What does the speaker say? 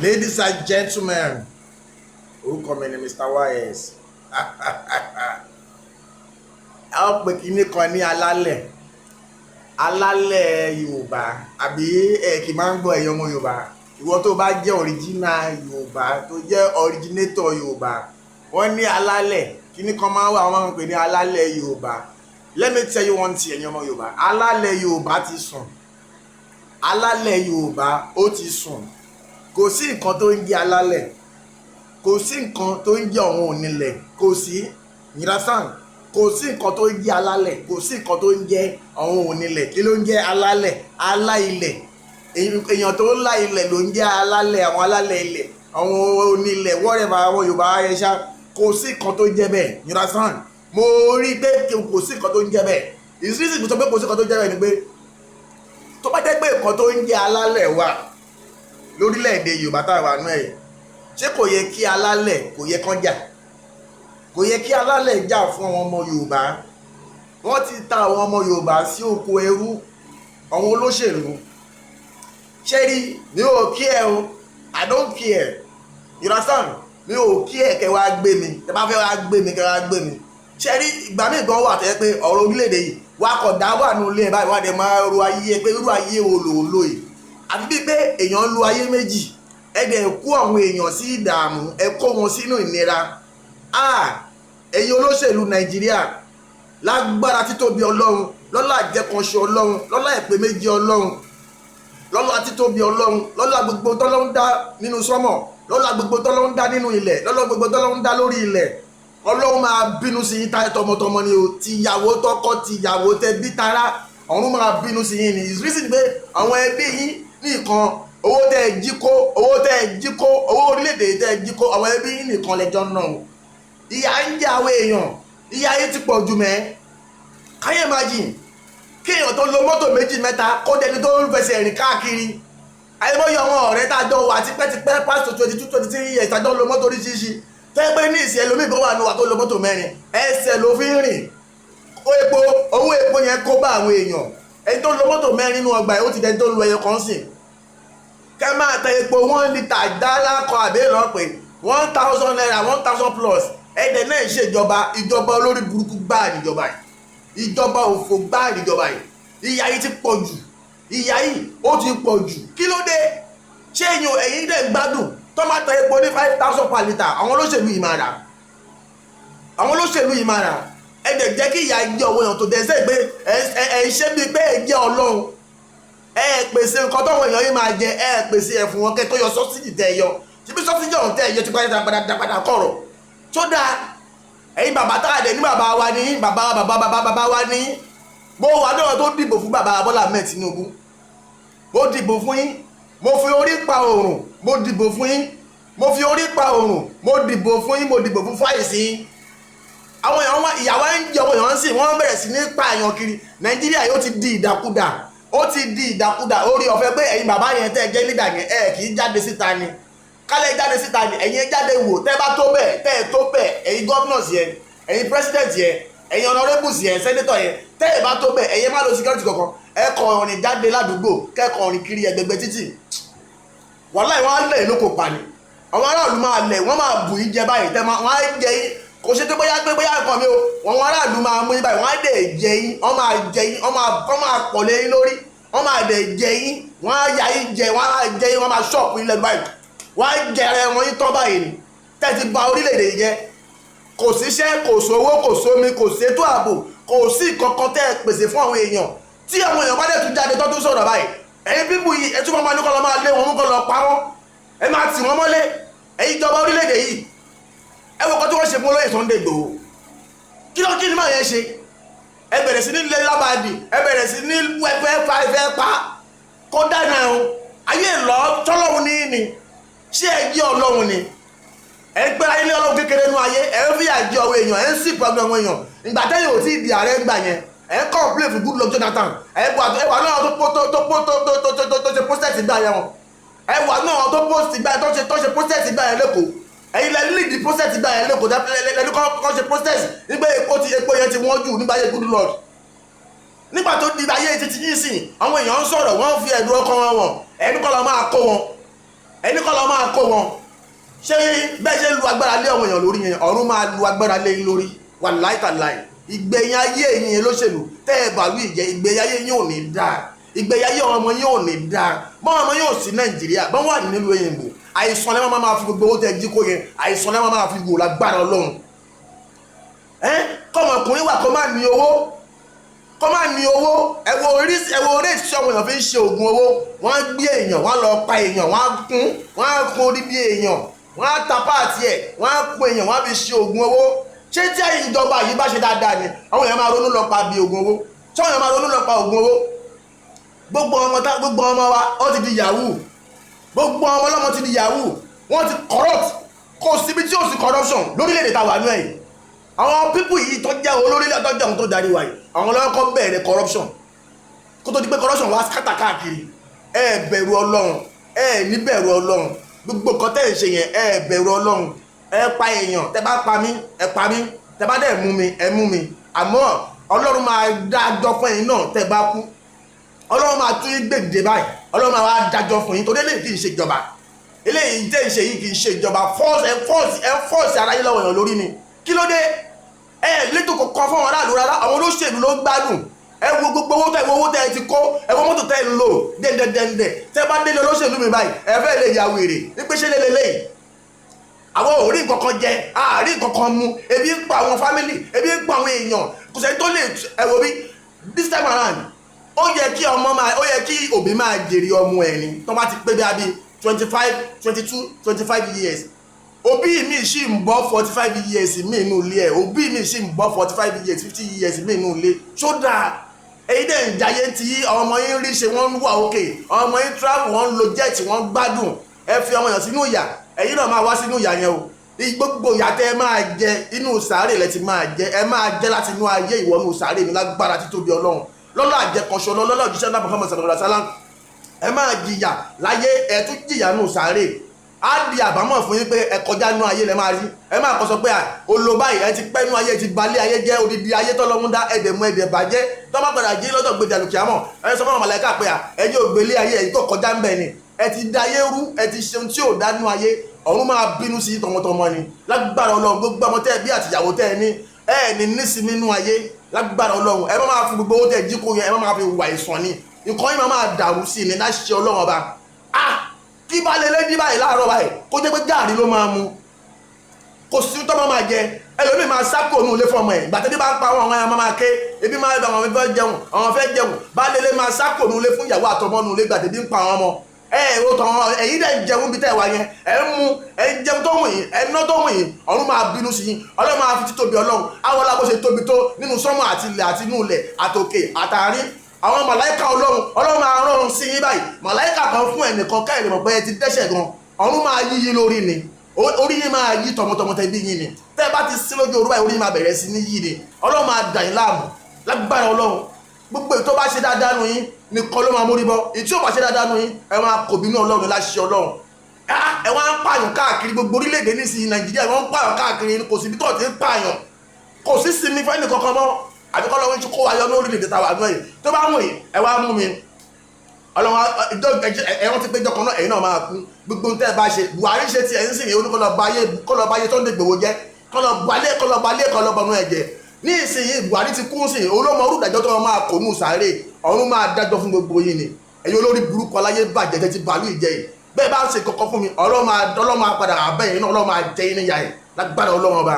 Ladies and gentlemen, orúkọ mi ni Mr. YS. A ó pè kíní kan ní alálẹ̀, alálẹ̀ Yorùbá, àbí ẹ kì í máa ń gbọ́, ẹ̀yin ọmọ Yorùbá? Ìwọ tó bá jẹ́ original Yorùbá, tó jẹ́ originator Yorùbá, wọ́n ní alálẹ̀ kíní kan máa ń wà, wọ́n máa ń pè ní alálẹ̀ Yorùbá. Let me tell you one thing, ẹ̀yin ọmọ Yorùbá, alálẹ̀ Yorùbá ti sùn. Alálẹ̀ Yorùbá ó ti sùn. Kò sí nǹkan tó ń jẹ́ alálẹ̀, kò sí nǹkan tó ń jẹ́ ọ̀hún onílẹ̀, kò sí yìrásàn. Kò sí nǹkan tó ń jẹ́ alálẹ̀, kò sí nǹkan tó ń jẹ́ ọ̀hún onílẹ̀. Kí ló ń jẹ́ alálẹ̀? Alá ilẹ̀, èèyàn tó ń lá ilẹ̀ ló ń jẹ́ alálẹ̀. Àwọn alálẹ̀ ilẹ̀, àwọn onílẹ̀, whatever, àwọn Yorùbá ayẹṣá, kò sí nǹkan tó jẹ́ bẹ́ẹ̀ yìrásàn. Mo rí i pé kò sí nǹkan tó ń jẹ́ bẹ́ẹ̀. Ìrísí sọ pé kò sí nǹkan tó ń jẹ́ bẹ́ẹ̀ ni pé tó bá jẹ́ pé nǹkan tó ń jẹ́ alálẹ̀ wà lórílẹ̀‐èdè Yorùbá tá a wà nú ẹ̀, ṣé kò yẹ kí alálẹ̀, kò yẹ kán jà? Kò yẹ kí alálẹ̀ jà fún àwọn ọmọ Yorùbá? Wọ́n ti ta àwọn ọmọ Yorùbá sí oko ẹrú, àwọn olóṣèlú. Ṣé rí, mi ò kí ẹ o, I don't care, you understand? Mi ò kí ẹ. Kẹ wá gbé mi, tẹ bá fẹ́ wá gbé mi, kẹ wá gbé mi. Ṣé rí, ìgbà míì gan wà tẹ́ pé ọ̀rọ̀ orílẹ̀-èdè yìí wà kọ̀ dá wà nù ilé ẹ̀ báyìí, wà dẹ̀ máa ro ayé ẹ pé irú ayé wo lòun lò yìí, àfi bíi pé èèyàn ń lo ayé méjì. Ẹ dẹ̀ kó àwọn èèyàn sí ìdààmú, ẹ kó wọn sínú ìnira. Ah, ẹ̀yin olóṣèlú Nàìjíríà, lágbára títóbi Ọlọ́run, lọ́lá àjẹkànṣe Ọlọ́run, lọ́lá ìpè méjì Ọlọ́run, lọ́lá títóbi Ọlọ́run, lọ́lá gbogbo tọ́lọ́run dá nínú sánmọ̀, lọ́lá gbogbo tọ́lọ́run dá nínú ilẹ̀, lọ́lá gbogbo tọ́lọ́run dá lórí ilẹ̀, Ọlọ́run máa bínú sí yín tọmọtọmọ ni o, tìyàwó tọkọ, tìyàwó tẹbí tará, ọ̀run máa bínú sí yín ni. Ìrísí pé àwọn ẹbí yín nìkan, owó tẹ́ ẹ jí kó, owó tẹ́ ẹ jí kó, owó orílẹ̀-èdè tẹ́ ẹ jí kó, àwọn ẹbí yín nìkan lẹ́jọ́ náà o. Ìyà ń jẹ àwọn èèyàn, ìyà yìí ti pọ̀ jù mẹ́. Can you imagine kí èèyàn tó lo mọ́tò méjì mẹ́ta kó dẹni tó ń fẹsẹ̀ rìn káàkiri? Àìmọye àwọn ọ̀rẹ́ tá a jọ wà tipẹ́tipẹ́, past 22, 23 years, tá a jọ lo mọ́tò oríṣiríṣi, tẹ́ pé ní ìsìn ẹlòmíì kan wà ní wa tó lo mọ́tò mẹ́rin, ẹsẹ̀ ló fi ń rìn. Ó epo, owó epo yẹn kó bá àwọn èèyàn. Ẹni tó lo mọ́tò mẹ́rin nínú ọgbà yìí, ó ti dẹni tó lo ẹyọ kan sìn. Kẹ́ máa tẹ epo 1 litre dálá kan àbí èlò pé ₦1,000, 1,000 plus. Ẹ̀dẹ̀ náà ń ṣèjọba, ìjọba olórí burúkú gbáà níjọba yìí, ìjọba òfò gbáà níjọba yìí. Ìyà yìí ti pọ̀ jù, ìyà yìí ó ti pọ̀ jù. Kí ló dé? Ṣé èyàn, ẹ̀yin dẹ̀ ń gbádùn tó máa tẹ epo ní 5,000 per litre? Àwọn olóṣèlú yìí máa rà, àwọn olóṣèlú yìí máa rà. Ẹ dẹ̀ jẹ́ kí ìyà jẹ ọwọ́ èèyàn tó dẹ̀ ṣe pé ẹ ń ṣe bíi pé ẹ jẹ́ Ọlọ́run. Ẹ pèsè nǹkan tọ́wọ́ èèyàn yìí máa jẹ, ẹ pèsè ẹ̀ fún wọn kẹ́ tó yọ subsidy tẹ́ ẹ yọ síbi. Subsidy ọ̀hún tẹ́ ẹ yọ ti padà padà padà kọ̀rọ̀ tó dáa. Ẹ̀yin bàbá tá a dẹ̀ ní, bàbá wa ní, bàbá bàbá bàbá bàbá wa ní. Mo wà náà tó dìbò fún bàbá Bọ́lá Ahmed Tinubu. Mo dìbò fún yín, mo fi orí pa òrùn, mo dìbò fún yín, mo fi orí pa òrùn, mo dìbò fún yín, mo dìbò fún fáìsì yín. Àwọn èèyàn wá, ìyàwó ń jẹ àwọn èèyàn ń sìn, wọ́n bẹ̀rẹ̀ sí ní pààyàn kiri. Nàìjíríà yóò ti di ìdàkudà, ó ti di ìdàkudà. Orí ọ̀fẹ́ pé ẹ̀yin bàbá yẹn tẹ́ ẹ jẹ́ leader yẹn, ẹ kì í jáde síta ni. Kálẹ̀ jáde síta ni. Ẹ̀yin ẹ jáde wò tẹ́ bá tó bẹ́ẹ̀, tẹ́ ẹ tó bẹ́ẹ̀. Ẹ̀yin governors yẹn, ẹ̀yin president yẹn, ẹ̀yin honourables yẹn, senator yẹn, tẹ́ ẹ bá tó bẹ́ẹ̀, ẹ̀yin má lo security kankan. Ẹ kọ ọ̀rìn jáde ládùúgbò, kẹ́kọ̀ọ́ ọ̀rìn kiri ẹgbẹgbẹ títì. Wàláì, wọ́n á lẹ̀ lóko pa ni. Àwọn aráàlú máa lẹ̀, wọ́n máa bù yín jẹ báyìí. Tẹ́ wọ́n á jẹ yín. Kò ṣe tó bóyá pé bóyá nǹkan mi o. Àwọn aráàlú máa mú yín báyìí, wọ́n á dẹ̀ jẹ yín, wọ́n máa jẹ yín, wọ́n máa pọ̀ lé yín lórí, wọ́n máa dẹ̀ jẹ yín, wọ́n á ya yín jẹ, wọ́n á jẹ yín, wọ́n máa ṣọ́ọ̀pù yín lẹ́nu báyìí, wọ́n á jẹ ẹran yín tán báyìí ni. Tẹ́ ti bà orílẹ̀-èdè yìí jẹ́. Kò síṣẹ́, kò sówó, kò sómi, kò sétò ààbò, kò sí kankan tẹ́ ẹ pèsè fún àwọn èèyàn. Tí àwọn èèyàn bá dẹ̀ tún jáde tó tún sọ̀rọ̀ báyìí, ẹ̀yin people yìí, ẹ tún máa ní kọ́ lọ máa lé wọn mú, kọ́ lọ pa wọ́n, ẹ máa tì wọ́n mọ́lé. Ẹ̀yin ìjọba orílẹ̀-èdè yìí, ẹ wọ́n kọ́ tí wọ́n ṣe fún olóyè Sunday Igboho. Kí ló, kí ni máa yẹn ṣe? Ẹ bẹ̀rẹ̀ sí ní lé lábàdì, ẹ bẹ̀rẹ̀ sí ní fẹ́ fa, ẹ pa kó dáná o. Ayé lọ tọ́lọ́run ní ní ṣé ẹ jẹ́ Ọlọ́run ni? Ẹ ń gbéra ilé Ọlọ́run kékeré nú ayé, ẹ ń fìyà jẹ ọwọ́ èèyàn, ẹ ń sì pọ̀ àwọn èèyàn. Ìgbà tẹ́yìn ò tí ì di ààrẹ ńgbà yẹn, ẹ ń complain fún Goodluck Jonathan. Ẹ wà, ẹ wà náà tó tó tó tó tó tó tó ṣe protest gbà yẹn wọn. Ẹ wà náà tó post gbà tó ṣe protest gbà yẹn lẹ́kọ̀ọ́. Ẹ̀yin lẹ lead the protest gbà yẹn lẹ́kọ̀ọ́, lẹ́ni kọ́ ṣe protest nígbà epo yẹn ti wọ́n jù nígbà yẹn Goodluck. Nígbà tó di ayé títí yín sìn, àwọn èèyàn ń sọ̀rọ̀, wọ́n fi ẹ̀dùn ọkàn wọn wọ̀n, ẹni kọ́ lọ máa kó wọn. Ẹni kọ́ lọ máa kó wọn. Ṣé bẹ́ẹ̀ ṣe ń lu agbára lé àwọn èèyàn lórí yẹn, ọ̀run máa lu agbára lé yín lórí. Wàláì tàláì, ìgbẹ̀yìn ayé yín lóṣèlú tẹ́ ẹ bàálù ìjẹ́, ìgbẹ̀yìn ayé yín ò ní dáa, ìgbẹ̀yìn ayé ọmọ yín ò ní dáa. Bọ́n ọmọ yín ò sí Nàìjíríà, bọ́n wà nílùú òyìnbó, àìsàn lẹ́wọ̀n máa fi gbogbo owó tẹ́ jí kó yẹn, àìsàn lẹ́wọ̀n máa fi wò lágbára Ọlọ́run. Ẹ́ kọ́mọkùnrin wà kó má ní owó, kó má ní owó. Ẹ wo orí, ẹ wo orí tí ọmọ èèyàn fi ń ṣe oògùn owó. Wọ́n á gbé èèyàn, wọ́n á lọ pa èèyàn, wọ́n á kún orí bí èèyàn, wọ́n á ta páàtì ẹ̀, wọ́n á kún èèyàn, wọ́n á fi ṣe oògùn owó. Ṣé tí ìjọba yìí bá ṣe dáadáa ni àwọn èèyàn máa ronú lọ pa bí oògùn owó? Ṣé àwọn èèyàn máa ronú lọ pa oògùn owó? Gbogbo ọmọ wa ó ti di yahoo. Gbogbo ọmọ ọlọ́mọ ti di yahoo. Wọ́n ti corrupt. Kò síbi tí ò sí corruption lórílẹ̀‐èdè tá a wà ní ẹ̀yìn. Àwọn people yìí tó jẹ́ olórí tó jẹ́ àwọn tó darí wa yìí, àwọn ọlọ́kọ́ bẹ̀rẹ̀ corruption kó tó di pé corruption wá scatter káàkiri. Ẹ bẹ̀rù Ọlọ́run, ẹ ní bẹ̀rù Ọlọ́run. Gbogbo nǹkan tẹ́ ẹ̀ ṣe yẹn, ẹ bẹ̀rù Ọlọ́run. Ẹ pa èèyàn, tẹ́ bá pa mí, ẹ pa mí, tẹ́ bá dẹ̀ mú mi, ẹ mú mi. Àmọ́ Ọlọ́run máa dájọ́ fún ẹ̀yin náà tẹ́ bá kú. Ọlọ́run máa tún yín gbèdé báyìí, Ọlọ́run máa wá dájọ́ fún yín, torí eléyìí kì í ṣe ìjọba. Eléyìí tẹ́ ń ṣe yìí kì í ṣe ìjọba. Force ẹ, force ẹ, force ara yín lọ́wọ́ èèyàn lórí ni. Kí ló dé? Ẹ létò kọ̀ọ̀kan fún àwọn aráàlú rárá. Àwọn olóṣèlú ló ń gbádùn. Ẹ wo gbogbo owó tẹ, ẹ wo owó tẹ ẹ ti kó, ẹ wo mọ́tò tẹ ẹ ń lò dẹ́ndẹ́ndẹ́ndẹ́. Tẹ bá délé olóṣèlú mi báyìí, ẹ fẹ́ lè ya wèrè wípé ṣé lélẹ́yìí. Àwọn ò rí nǹkan kan jẹ, a rí nǹkan kan mu, ebi ń pa àwọn family, ebi ń pa àwọn èèyàn. Kò sẹ́ni tó lè. Ẹ wo bí this time around, ó yẹ kí òbí máa jèrè ọmọ ẹ̀ ni tó bá ti pé bí abi 25, 22, 25 years. Òbí mi sì ń bọ́ 45 years mi inú ilé ẹ̀. Òbí mi sì ń bọ́ 45 years, 50 years mi inú ilé. Ṣódà èyí dẹ̀ ń jayé tí ọmọ yín rí ṣe, wọ́n ń wà òkè, ọmọ yín travel, wọ́n ń lo jet, wọ́n ń gbádùn. Ẹ fi ọmọ yàn sínú ìyà, ẹ̀yin náà máa wá sínú ìyà yẹn o. Gbogbo ìyà tẹ́ ẹ máa jẹ inú sàárè lẹ ti máa jẹ. Ẹ máa jẹ láti inú ayé ìwọ́nú sàárè ní lágbára títóbi Ọlọ́run, lọ́lọ́ àjẹkọ̀ṣọ́, lọ́lọ́ òjíṣẹ́ náà Muhammad sallallahu alaihi wasallam. Ẹ máa jìyà láyé, ẹ tún jìyà nù sàárè. Á di àbámọ̀ fún yín pé ẹ kọjá nú ayé lẹ máa rí. Ẹ máa kọ sọ pé olo báyìí, ẹ ti pẹ́ nú ayé, ẹ ti balẹ̀ ayé jẹ́. Odidi ayé tọ́lọ́mú dá, ẹ̀dẹ̀ mú ẹ̀dẹ̀ bàjẹ́. Tó bá padà jí lọ́jọ́ gbèdé àlùkìyámọ̀, ẹ sọ fún àwọn màláíkà pé ẹ jẹ́ ògbélé ayé ẹ̀yìn tó kọjá ń bẹ̀ ni. Ẹ ti da ayé rú, ẹ ti ṣeun tí ò dá nú ayé. Ọ̀run máa bínú sí tọmọtọmọ ni lágbára Ọlọ́run. Gbogbo ọmọ tẹ́ ẹ bí àtìyàwó tẹ́ ẹ ní, ẹ ní nísìmí nú ayé lágbára Ọlọ́run. Ẹ má máa fi gbogbo owó tẹ́ ẹ jí kó yẹn, ẹ má máa fi wà ìsàn ni. Nǹkan yín máa máa dàrú sí i ní láṣẹ Ọlọ́run Ọba. Ah, kí bá lè lé ní báyìí láàárọ̀ báyìí, kó jẹ́ pé gààrí ló máa mu, kò sí tó máa jẹ. Ẹlòmíì máa sákò nù ilé fún ọmọ ẹ̀. Ìgbà tẹ́bí bá ń pa àwọn ọmọ máa ké, ebi máa bá àwọn fẹ́ jẹun, àwọn fẹ́ jẹun. Bá lélẹ̀ máa sákò nù ilé fún ìyàwó àtọmọ nù ilé ìgbà tẹ́bí ń pa àwọn ọmọ. Ẹ ẹ o tàn ẹ̀yin dẹ̀ ń jẹun bí tẹ́ ẹ wá yẹn, ẹ ń mu, ẹ ń jẹun tó wù yín, ẹ ń ná tó wù yín. Ọ̀run máa bínú sí yín. Ọlọ́run máa fi títóbi Ọlọ́run àwọn ọlá bó ṣe tóbi tó nínú sánmọ̀ àti ilẹ̀ àti inú ilẹ̀ àtòkè àtàárín àwọn màláìka Ọlọ́run, Ọlọ́run máa rọrùn sí yín báyìí. Màláìka kan fún ẹnìkan káyọ̀ lè mọ̀ pé ẹ ti dẹ́ṣẹ̀ gan. Ọ̀run máa yí yín lórí ni, orí yín máa yí tọmọtọmọ tẹ bí yín ni. Tẹ́ ẹ bá ti sí lójú orú báyìí, orí yín máa bẹ̀rẹ̀ sí ní yí ni. Ọlọ́run máa dà yín láàmú lágbára Ọlọ́run. Gbogbo èyí tó bá ṣe dáadáa nù yín nìkan ló máa mórí bọ́. Èyí tí ò bá ṣe dáadáa nù yín, ẹ máa kò bínú Ọlọ́run láṣẹ Ọlọ́run. Ẹ wá ń pààyàn káàkiri gbogbo orílẹ̀-èdè nísìnyí. Nàìjíríà, wọ́n ń pààyàn káàkiri, kò síbi tó ti ń pààyàn. Kò sí sinmi fẹ́ni kankan mọ́, àbí kọ́ lọ́wọ́ kó wa yọ ní orílẹ̀-èdè tàwa náà yìí. Tó bá wù yín, ẹ wá mú mi. Ọlọ́run ẹ rántí pé ìjọ kan náà, ẹ̀yin náà máa kú. Gbogbo ohun tẹ́ ẹ bá ṣe, Buhari ṣe tiẹ̀ ń sìn yìí, oní kọ́ lọ báyé tó ń dègbòwò jẹ́, kọ́ lọ balẹ̀, kọ́ lọ balẹ̀, kọ́ lọ bọnú ẹ̀jẹ̀. Ní ìsinyìí, Buhari ti kú sí, olómọ orúdàjọ́ tó máa kó nù sáré. Ọ̀run máa dájọ́ fún gbogbo yín ni. Ẹ̀yin olórí burúkú aláyé bàjẹ́ tẹ́ ti bàálù ìjẹ́ yìí, bẹ́ẹ̀ bá ń ṣe kọ́kọ́ fún mi, Ọlọ́run máa padà àbẹ́yìn náà. Ọlọ́run máa jẹ yín níyà yìí lágbára Ọlọ́run Ọba.